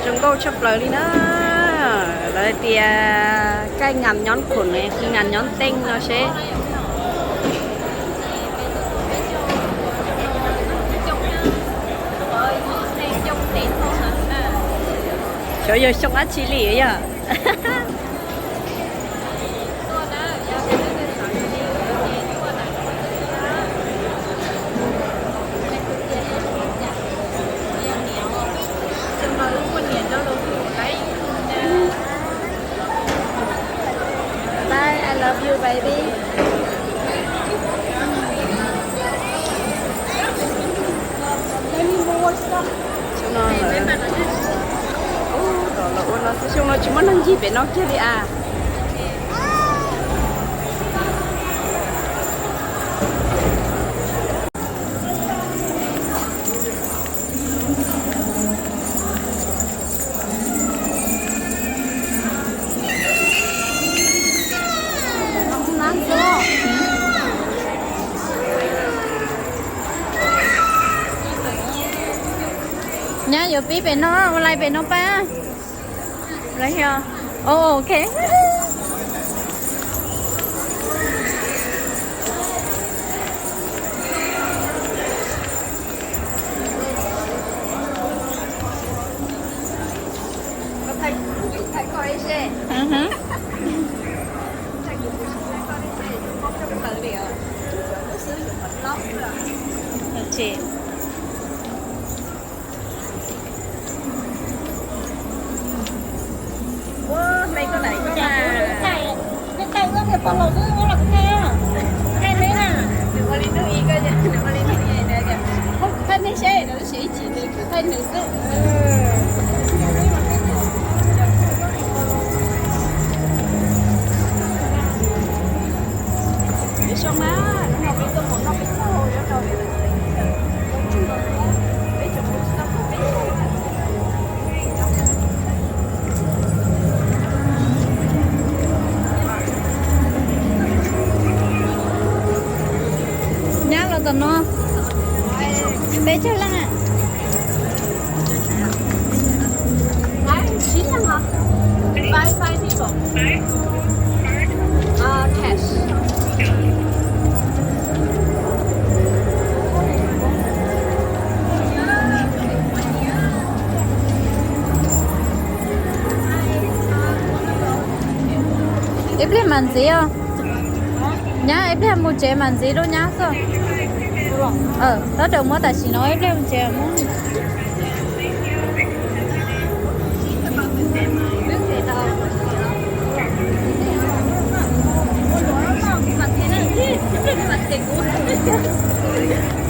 Zoo nkauj tshaj plaws li na. Lawv tias caij ngam nyob khoom ne, caij ngam nyob teej no seb. Xyov yog xyoo dab tsi li yog. Bye, I love you, baby. Xyoo no lawv, ua, lawv ua no xwb, xyoo no tsis muaj neeg ncig pem no kiag li as. Nyab yuav pib pem no, ua li pem no pab. Right here. Oh, okay. Nyab los tom no, peb caug leej. Five, five people. Uh, cash. Ib pliag mam ntxiv os. Nyab, ib pliag mus tsev mam ntxiv rau nyab xwb. Tab raws muab tam sim no, ib pliag mus tsev muab.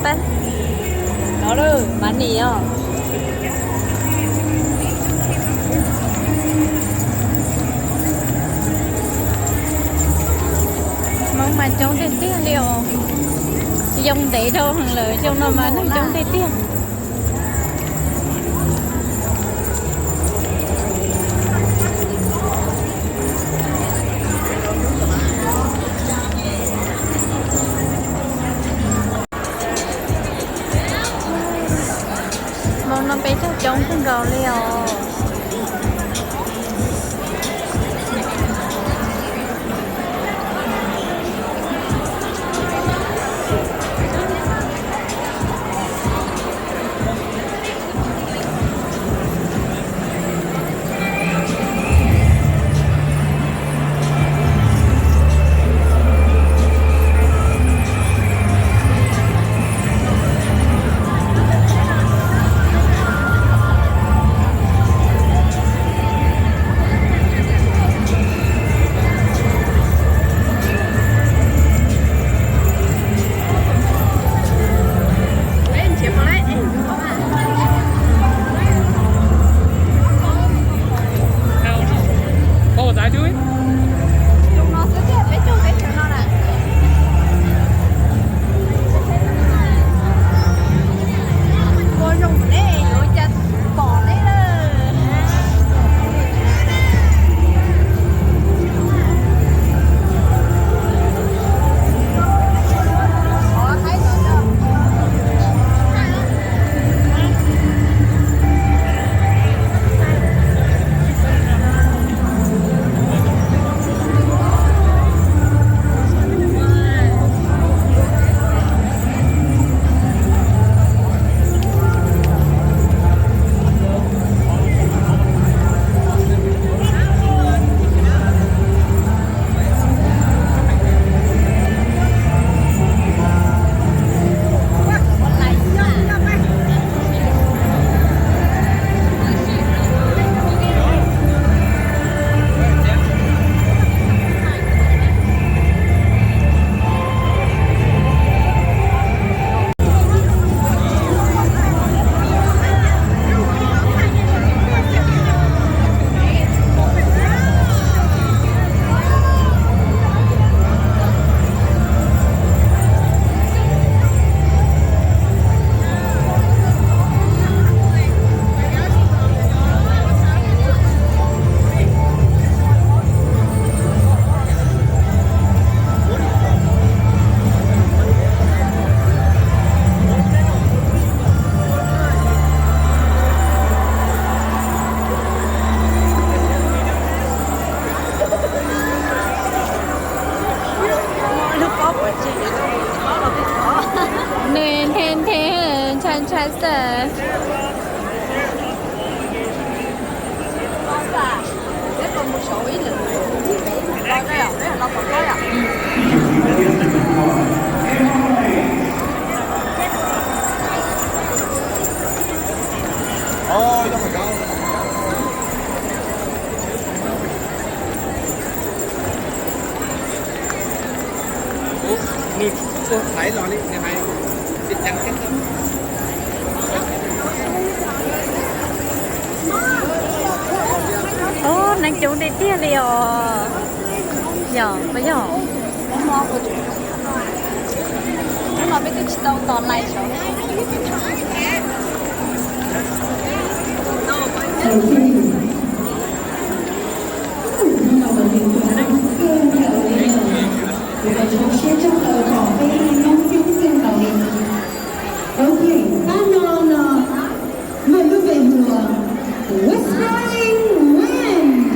Pab, no lawm, mas nim os. Hmoob mas coob tiag tiag li os. Yoo ntev dhau heev lawm, xyoo no mas neeg coob tiag tiag. Hmoob no peb caug coob kawg nkaus li os. Ua, nws tsis ua thaiv los li, nws hais tseem ceeb thiab. Ub, neeg coob tiag tiag li os. Yog, puas yog? Hnub no peb twb tsis tau tos lais saud. Hnub no mas nws tuaj coob kawg nkaus li na. Kuv tau zoo siab tshaj plaws kom peb Hmoob coob kawg nkaus li. Ok, pab no no, luag lub npe hu ua Whispering Wind.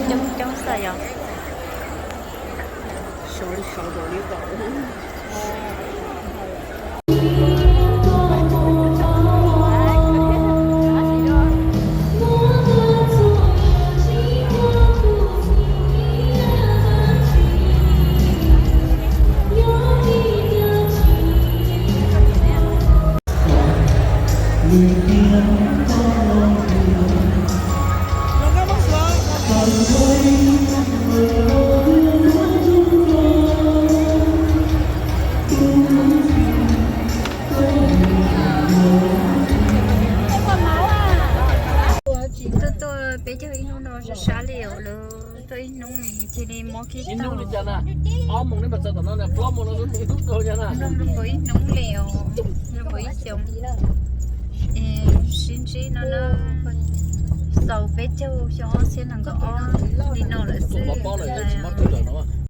Coob coob xwb yog. Sawv li sawv npaum li npaum. Tuaj tuaj peb caug ib hnub no sab sab li os lawm, tuaj ib hnub cia li mob kiag tag. Zoo nkaus ib hnub li os, zoo nkaus ib xyoos. Es sib ntsib no na, xaus peb caug xyoo ob txhiab nees nkaum ob li no lawm xwb.